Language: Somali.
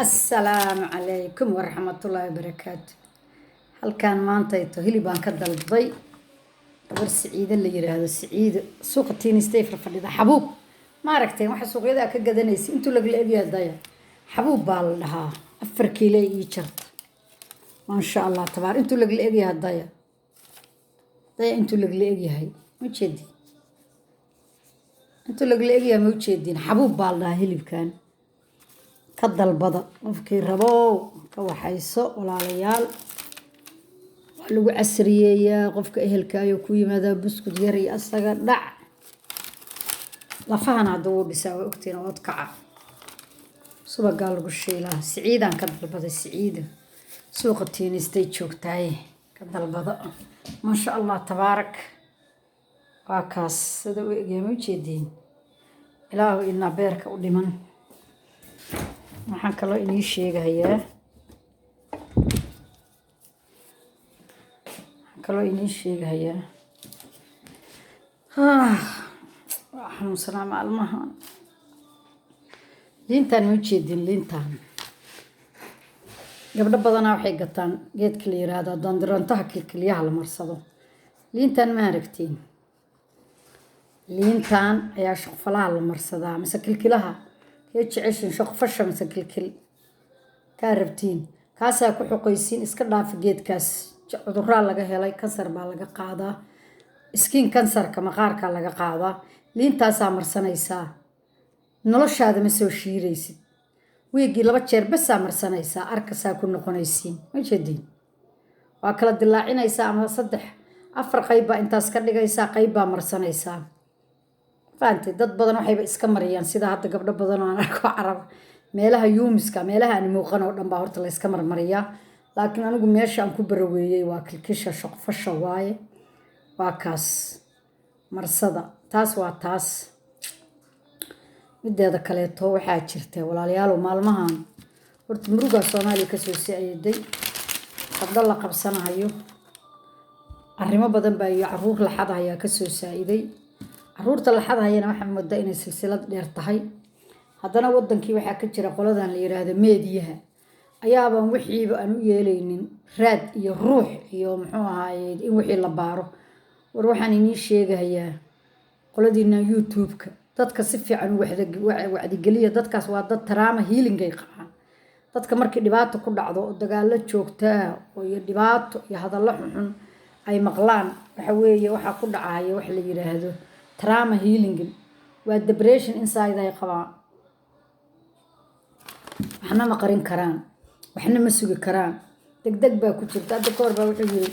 Assalaamu calaykum waraxmatullaahi wabarakaatu. Halkaan maantayto hilib baan ka dalbaday gabar Siciide la yiraahdo. Siciide suuqa Tiinistay farfadhida. Xabuub ma aragteen? Waxa suuqyada ka gadanaysa intuu lagala egyahay daya, xabuub baa la dhahaa. 4 kiilo ii jarta, maasha Allah tabaar. Intuu lagala egyahay daya, daya intuu lagala egyahay ma jeedin? Intuu lagala egyahay ma ujeedin? Xabuub baa la dhahaa hilibkan. Ka dalbada qofkii rabow, ka waxayso walaalayaal. Waa lagu casriyeeyaa. Qofka ehelka ayuu ku yimaadaa, buskud yar iyo asaga dhac. Lafahana hadda wuu dhisaa, waa ogtiin. Oodkaca subagaa lagu shiilaa. Siciidaan ka dalbaday. Siciida suuqa Tiinistay joogtaaye, ka dalbada. Maasha Allah tabaarak. Waa kaas sida u egyahay, ma ujeediin? Ilaahu inaa beerka u dhiman. Waxaan kaloo inii sheegayaa, waxaan kaloo inii sheegayaa, waa xanuunsanaa maalmahan. Liintaan ma ujeedin? Liintaan gabdho badanaa waxay gataan geedka la yiraahdo dandarantaha, kilkilyaha la marsado. Liintaan ma aragtiin? Liintaan ayaa shuqfalaha la marsadaa mise kilkilaha? Kee jeceshin, shuqfasha mise kilkil? Kaa rabtiin kaasaa ku xoqaysiin. Iska dhaafa geedkaas, cuduraa laga helay, kansar baa laga qaadaa, skin kansarka maqaarkaa laga qaadaa. Liintaasaa marsanaysaa, noloshaada ma soo shiiraysid. Wiigii 2 jeer basaa marsanaysaa, arkasaa ku noqonaysiin. Ma jeediin? Waa kala dilaacinaysaa ama saddex afar qayb baa intaas ka dhigaysaa, qayb baa marsanaysaa. Fahantay? Dad badan waxayba iska mariyaan sida hadda gabdho badan oo aan arko Carab, meelaha yuumiska, meelaha aan muuqan oo dhan baa horta la iska marmariyaa. Laakiin anigu meesha aan ku baraweeyey waa kilkisha, shoqfasha waaye. Waa kaas marsada. Taas waa taas. Mideeda kaleeto waxaa jirta, walaalayaalow, maalmahan horta murugaa Soomaaliya kasoo saaciday, gabdho la qabsanahayo, arrimo badan baa iyo caruur la xadahayaa kasoo saa-iday. Caruurta la xadahayana waxaa moodaa inay silsilad dheer tahay. Haddana wadankii waxaa ka jira qoladan la yiraahdo meediyaha ayaaban wixiiba aan u yeelaynin raad iyo ruux iyo muxuu ahaaye in wixii la baaro. War waxaan inii sheegayaa, qoladiina YouTube-ka dadka si fiican u wacdigeliya. Dadkaas waa dad trauma healingay qabaan. Dadka markii dhibaato ku dhacdo oo dagaallo joogtaa oo iyo dhibaato iyo hadallo xunxun ay maqlaan, waxa weeye waxaa ku dhacaya wax la yiraahdo trauma healing, waa depression inside ay qabaan. Waxna ma qarin karaan, waxna ma sugi karaan, degdeg baa ku jirta. Hadda ka hor baa wuxuu yiri